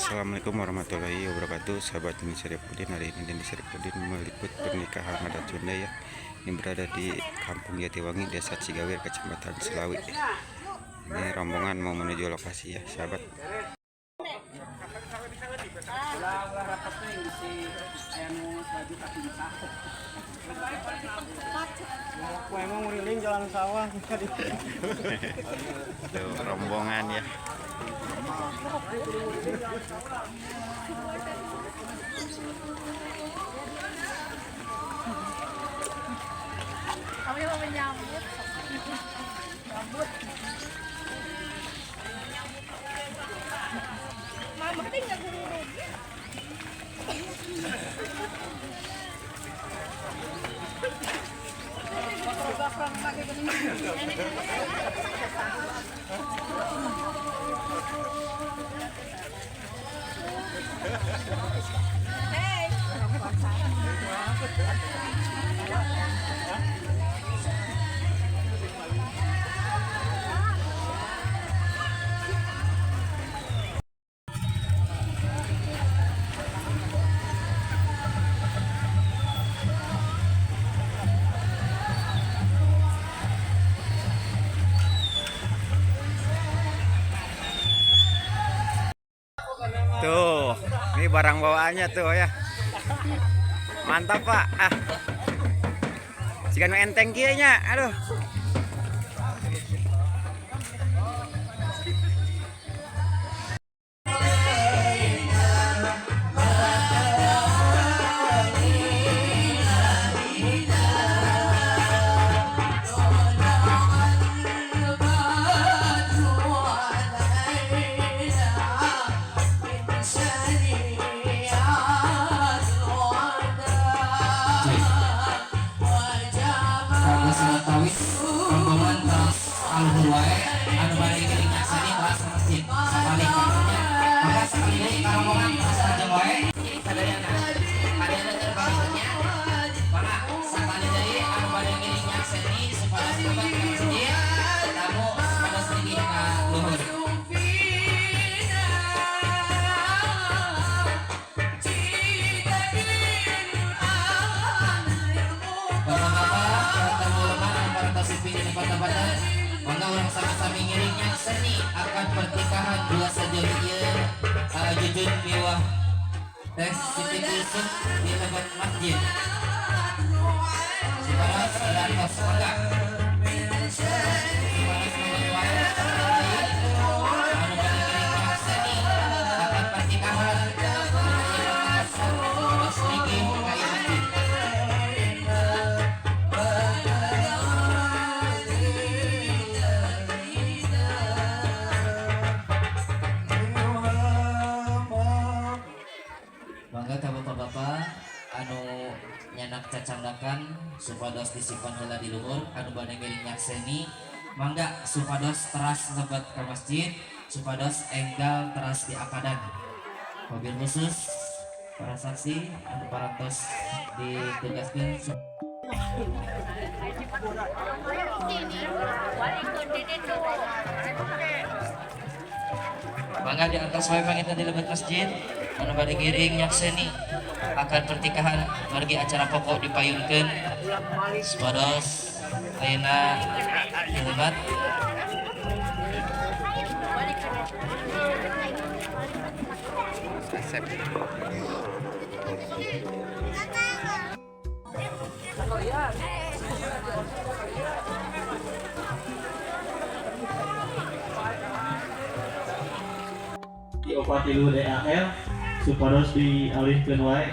Assalamualaikum warahmatullahi wabarakatuh, sahabat Denny Saripudin. Hari ini Denny Saripudin meliput pernikahan adat Sunda ya. Ini berada di Kampung Jatiwangi, Desa Cigawir, Kecamatan Selawi. Ini rombongan mau menuju lokasi ya, sahabat. Tuh, rombongan ya. Kami mau menyambut. Nyambut. Mama kan nggak guru. Hey. Tuh, ini barang bawaannya tuh ya. Mantap, Pak. Ah. Jika nu enteng kieu nya, aduh. Kanggo sawetawis rombongan tos aluhur wae anu bade ngiring nyakseni bahas ka masjid sapalih nya. Maka sakali deui ka rombongan tos lajeng wae sadayana. Sadayana teu pamit nya. Maka sakali deui anu bade ngiring nyakseni supados lebet ka masjid, tamu supados linggih ka luhur. Bapak-bapak, tamu lemah anu parantos dipilih tempat-tempatan, mangga urang sami-sami ngiring nyakseni akan pernikahan dua sejoli ieu, Jujun miwah Teh Siti Kulsum di lebet masjid. Supados diantos, mangga. Supados lebet wae sakali anu bade ngiring nyakseni akan pernikahan supados linggih ka ieu masjid. Mangga ka bapak-bapak anu nyandak cacandakan supados disimpan heula di luhur. Anu bade ngiring nyakseni mangga supados teras lebet ke masjid, supados enggal teras di akadan. Mobil khusus para saksi anu parantos ditugaskeun. Mangga di atas wae panginten di lebet masjid anu bade ngiring nyakseni akan pernikahan, margi acara pokok dipayunkeun, supados ayeuna dilebat. Asep. Di opat tilu DAL supados dialihkeun wae.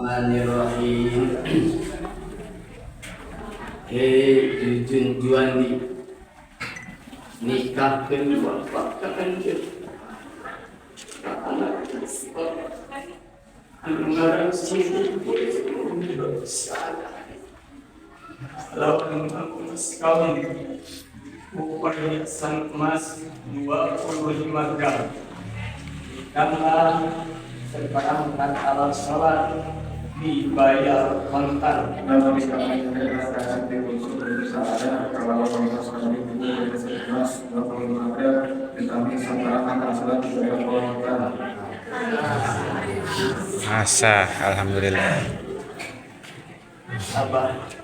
Bismillahirrahmanirrahim. Hei Jujun Juandi, nikahkeun bapak ka anjeun. Anak anu ngaran lawan mas kawin perhiasan emas 25 gram ditambah seperangkat alat sholat dibayar kontan. Asa, alhamdulillah. Abah.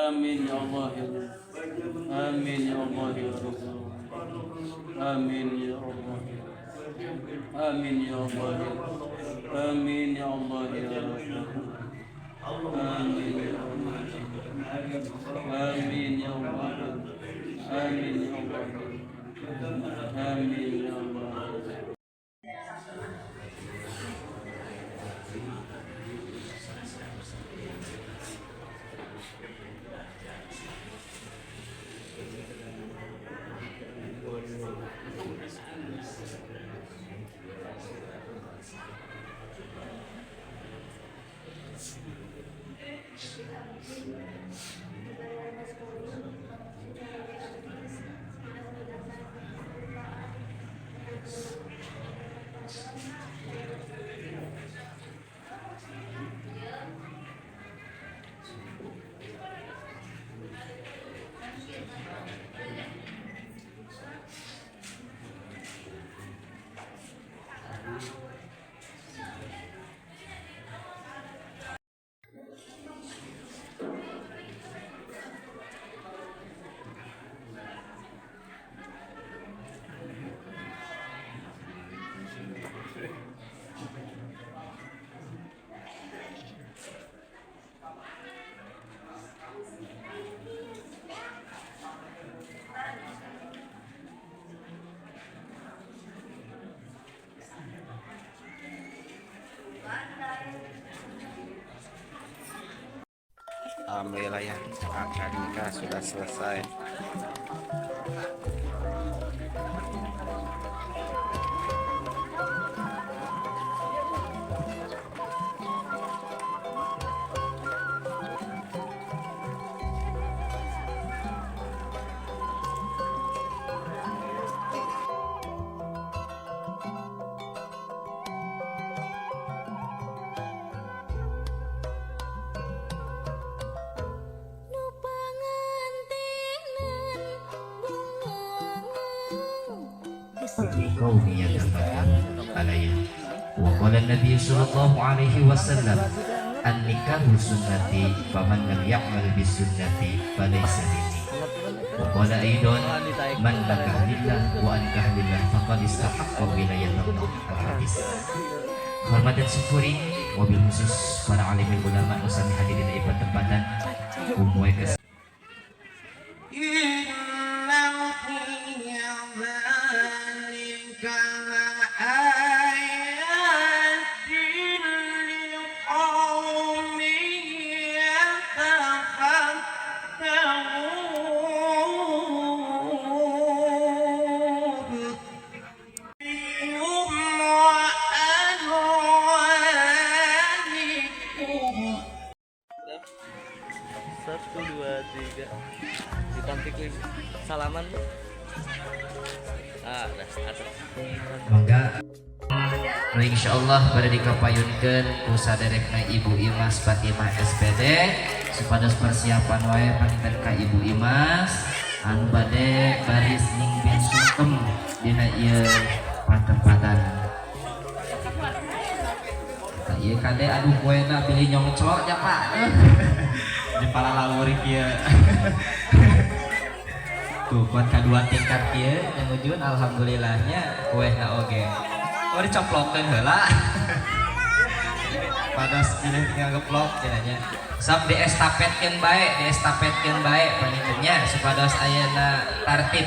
Amin ya Allah ya Allah. Amin ya Allah ya Allah. Amin ya Allah. Amin ya Allah. Amin ya Allah ya Allah. Amin ya Allah. Amin ya Allah. Amin ya Allah. Amin ya Allah. Alhamdulillah ya, akad nikah sudah selesai. قوم يتفكرون عليها. وقال النبي صلى الله عليه وسلم النكاح سنتي فمن لم يعمل بسنتي فليس مني. وقال أيضا من نكح لله وأنكح لله فقد استحق ولاية الله. الحديث. Hormat dan syukuri wabil khusus para alim ulama nu sami hadir dina ieu tempatan kumoy kes Satu, dua, tiga. Ditampik salaman. Ah, atas. Mangga. Insyaallah pada dikapayunkeun ku saderekna Ibu Imas Fatimah SPD supados persiapan wae panginten ka Ibu Imas anu bade baris ningpin sungkem dina ieu patempatan. Tah ieu kade aduh kuena bilih nyongcok nya Pak. Di palalawur kieu. Tuh kuat kadua tingkat kieu yang ujun alhamdulillahnya kuehna oge. Oh dicoplokeun heula. Pados pilih tinggal geplok cenah. Sok diestafetkeun bae, diestafetkeun bae pangintennya supados ayeuna tartib.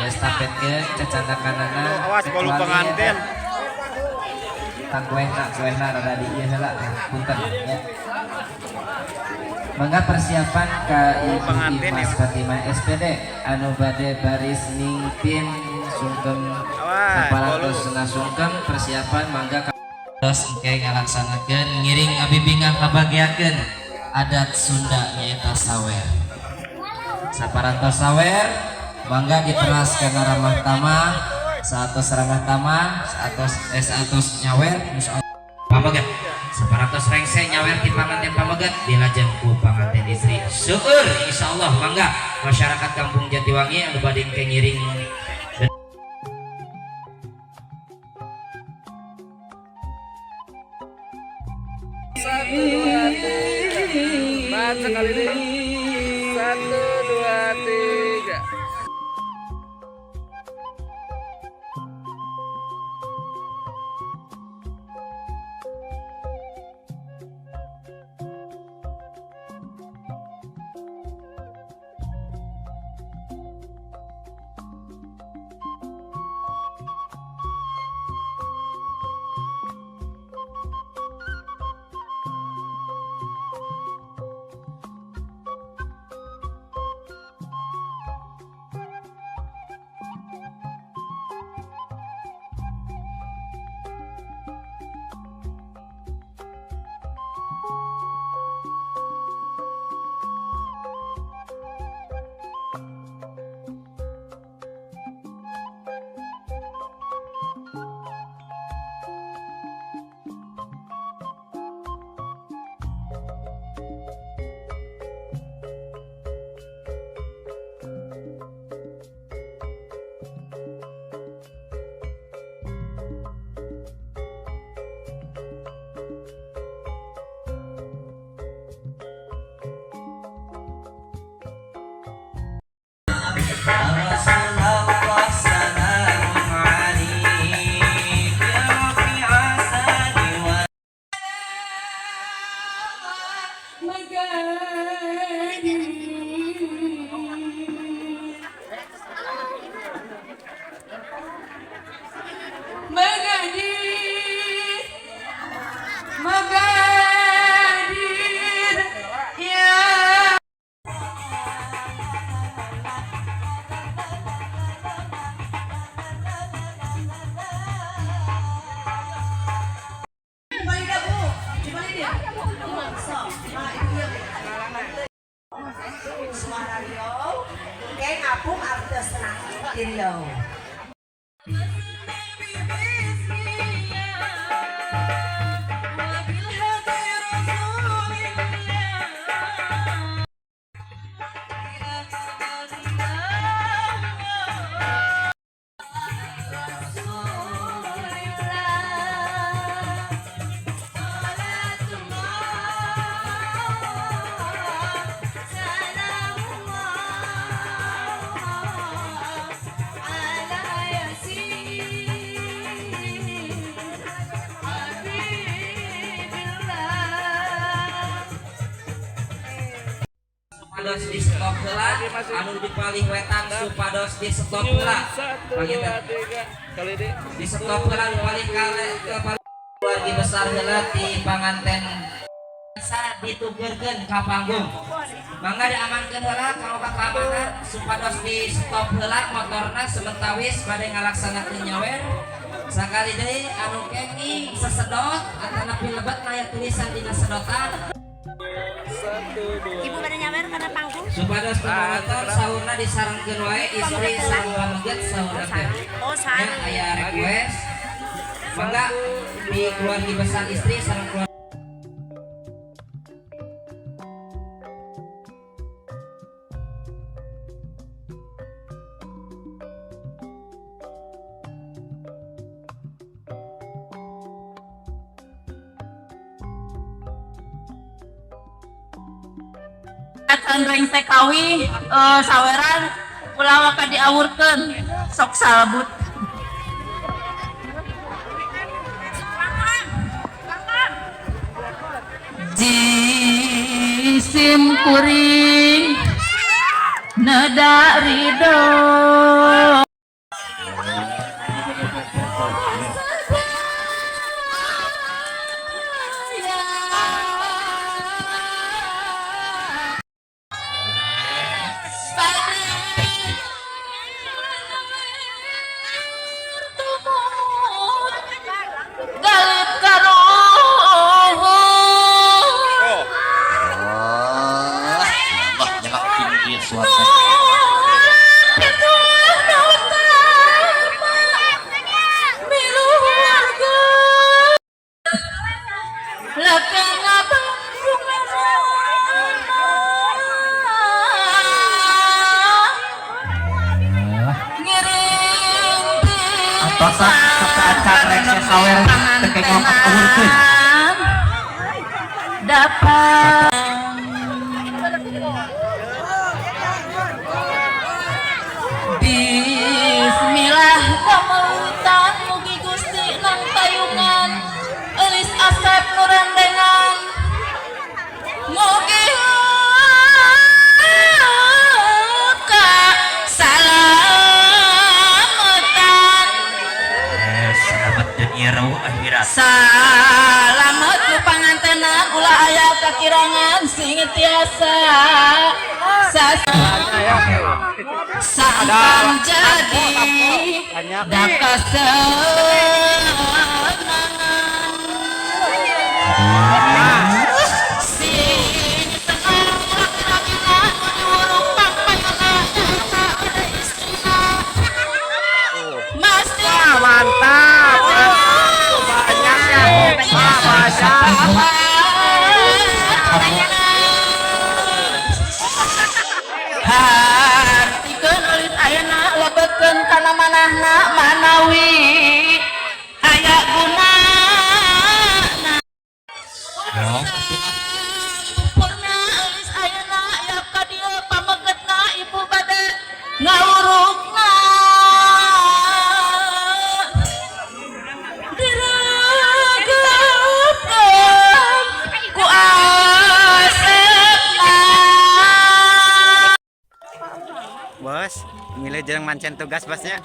Diestafetkeun cacandakanana. Awas bolu pengantin. Tang kuehna, kuehna rada di ieu heula punten nya. Mangga persiapan ka Ibu Imas Fatimah SPD anu bade baris ningpin sungkem saparantos sungkem persiapan mangga ka engke ngalaksanakeun ngiring ngabibingah ngabagiakeun adat Sunda nyaeta sawer. Saparantos sawer mangga diteras kana ramah tamah, saatos ramah tamah, saatos saatos nyawer insyaallah pameget. Saparantos rengse nyawer ti panganten pameget dilajeng ku panganten istri. Seueur insyaallah mangga masyarakat Kampung Jatiwangi anu bade engke ngiring. Satu, dua, tiga. Baca kali ini. 1, 2, 3. Magadir ya. Suara Riau, kayak ngapung artis di Riau. Supados di stop heula, anu di paling wetan supados di stop heula. Panginten. Di stop heula nu paling kale ke paling keluarga besar heula di panganten sa ditugerkeun ka panggung. Mangga diamankeun heula kalau ka keamanan supados di stop heula motorna sementawis bade ngalaksanakeun nyawer. Sakali deui anu kenging sesedot atanapi lebet aya tulisan dina sedotan. Ibu pada nyawer karena panggung. Supados motor saurna disarengkeun wae istri sareng pameget saurna teh. Oh, Ya, sareng. aya request. Mangga di keluarga besar istri sareng keluarga. Akan rengse kawi saweran ulah waka diawurkeun sok salbut. Jisim kuring neda ridho. Galip karuhun. Allah nyemak tinggi suara. Atosan Acan rengse sawer teu kenging awurkeun. Dapat. Bismillah kamautan mugi Gusti nang tayungan elis asep nurendengan mugi ka salametan. Selamat dunia rauh akhirat. Salamet ku pangantenan ulah aya kakirangan sing tiasa sangkan jadi dakasenangan sing seneng laki-lakina nu diwuruk pangpayuna eta ada istrina Mas. Mantap. Banyak ya. Wah, Hartikeun eulis ayeuna lebetkeun kana manahna manawi aya gunana. Purna eulis ayeuna aya ka dieu pamegetna ibu bade ngawurukna diregeupkeun ku asepna. Bos, milih jeung mancen tugas bosnya.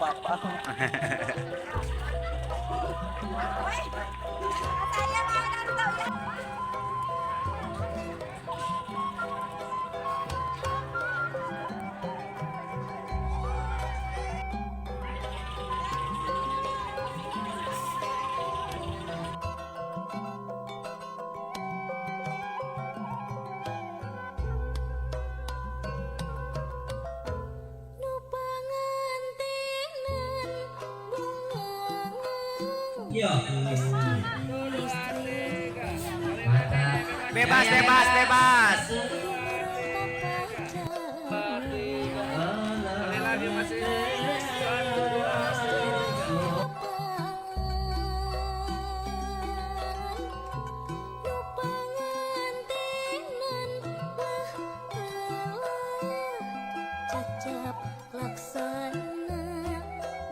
Yo. Mantap. Bebas, bebas, bebas. Cacap laksana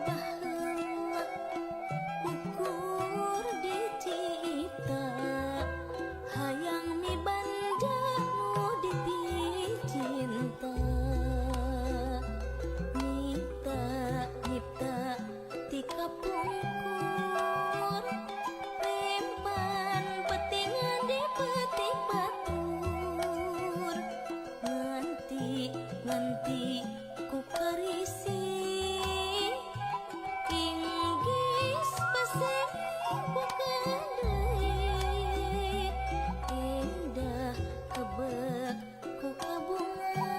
baheula ukur dicipta hayang mibanda nu dipicinta nyipta nyipta ti kapungkur lempan petingan di petik batur nganti nganti ku karisi inggis pasar bukan deui indah kebek ku kabunga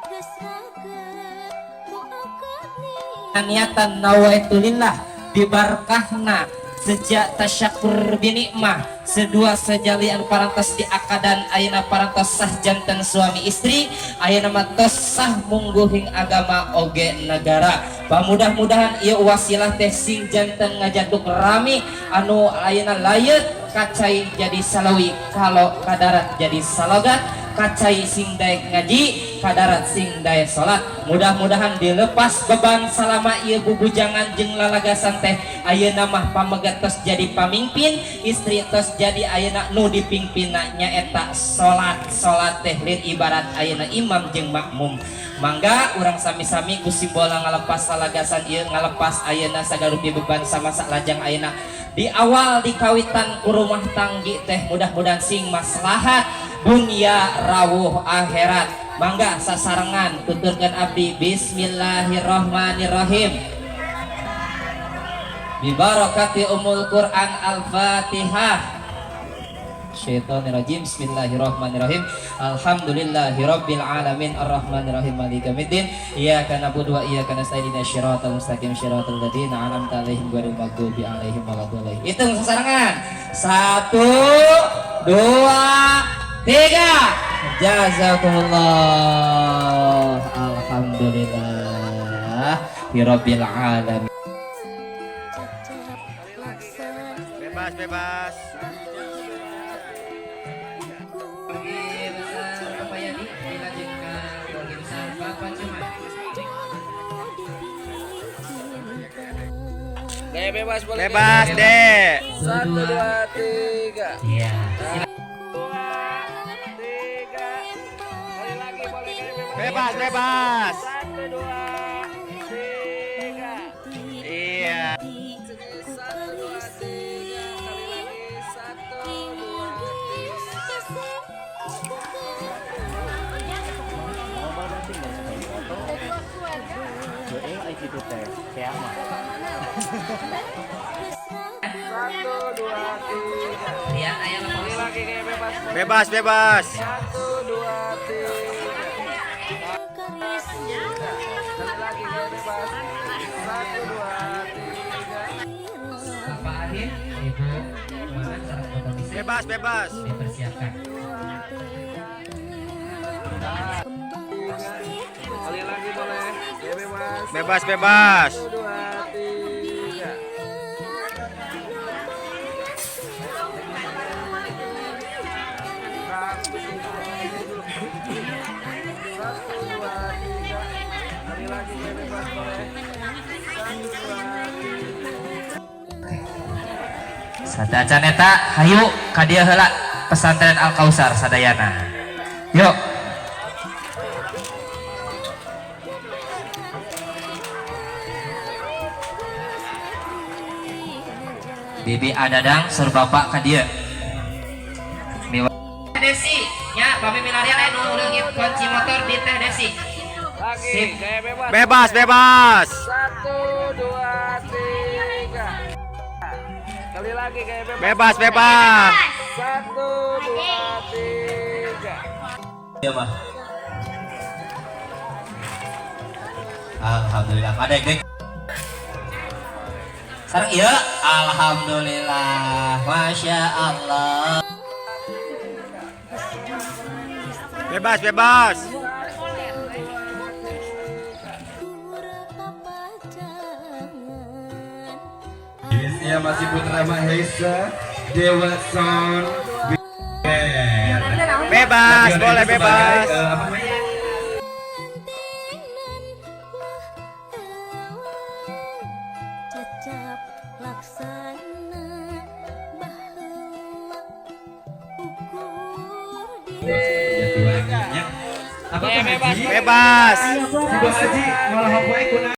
geus raket ku akad nikah. Niatan nawaitulillah bibarkahna sejak tasyakur binikmah sedua sejali anu parantos di akadan ayeuna parantos sah janten suami istri ayeuna mah tos sah mungguhing agama oge negara. Pamudah-mudahan ieu wasilah teh sing janten ngajatuk rami anu ayeuna layeut kacai jadi salawi kalau kadarat jadi salogat kacai sing daek ngaji kadarat sing daek salat. Mudah-mudahan dilepas beban salama ieu bubujangan jeung lalagasan teh ayeuna mah pamegat tos jadi pamimpin istri tos jadi ayeuna nu dipingpinna nyaeta salat. Salat teh lir ibarat ayeuna imam jeung makmum. Mangga urang sami-sami ku simbola ngalepas lalagasan ieu ngalepas ayeuna sagarupi beban samasa lajang ayeuna di awal dikawitan ku rumah tanggi teh mudah-mudahan sing maslahat dunia rawuh akhirat. Mangga sasarengan tuturkeun abdi bismillahirrahmanirrahim bibarakati umul Quran al-Fatihah. Syaitonirrajim. Bismillahirrahmanirrahim. Alhamdulillahirabbil alamin arrahmanirrahim maliki yaumiddin. Iyyaka na'budu wa iyyaka nasta'in ihdinas siratal mustaqim siratal ladzina an'amta 'alaihim ghairil maghdubi 'alaihim waladdallin. Hitung sasarengan. 1 2 3. Jazakumullah. Alhamdulillah rabbil alamin. Cacap laksana Bebas, bebas. Keluarga besar Bapak Yani dilanjutkan keluarga besar Bapak Jumat. Gaya bebas boleh. Bebas, Dek. 1 2 3. Iya. 2 3. Sekali lagi boleh gaya bebas. Bebas, bebas. 1 2 3. Iya. 1 2 3. Sekali lagi 1 2 1 2 3. Iya, ayo Sekali lagi gaya bebas boleh. Bebas, bebas. 1 2 3. Sekali lagi gaya bebas. 1 2 3. Bapak Adin, Ibu Keuangan sareng Bapak Misri Bebas, bebas. dipersiapkan. Sekali lagi boleh. Gaya bebas. Bebas, bebas. 1 2 3. 1 2 3. Sekali lagi gaya bebas boleh. 1 2 3. Sadacan eta hayu ka dieu heula pesantren Al Kausar sadayana. Yuk. Bibi Adadang sur bapak ka dieu. Desi, nya pami milarian aya nu leungit kunci motor di Teh Desi. Lagi Sip. gaya bebas. Bebas, bebas. 1 2 3. Sekali lagi gaya bebas. Bebas, bebas. 1 2 3. Iya mah. Alhamdulillah ada dek. Sareng ieu alhamdulillah, masya Allah. Bebas, bebas. Ya, masih Putra Mahesa Dewa Sound Band. Bebas, Latihan boleh ini sebagai, bebas. Apa namanya? Cecap laksana baheula ukur di Jatiwanginya. Apakah Haji? Bebas. Si Bang Haji malah poe kuna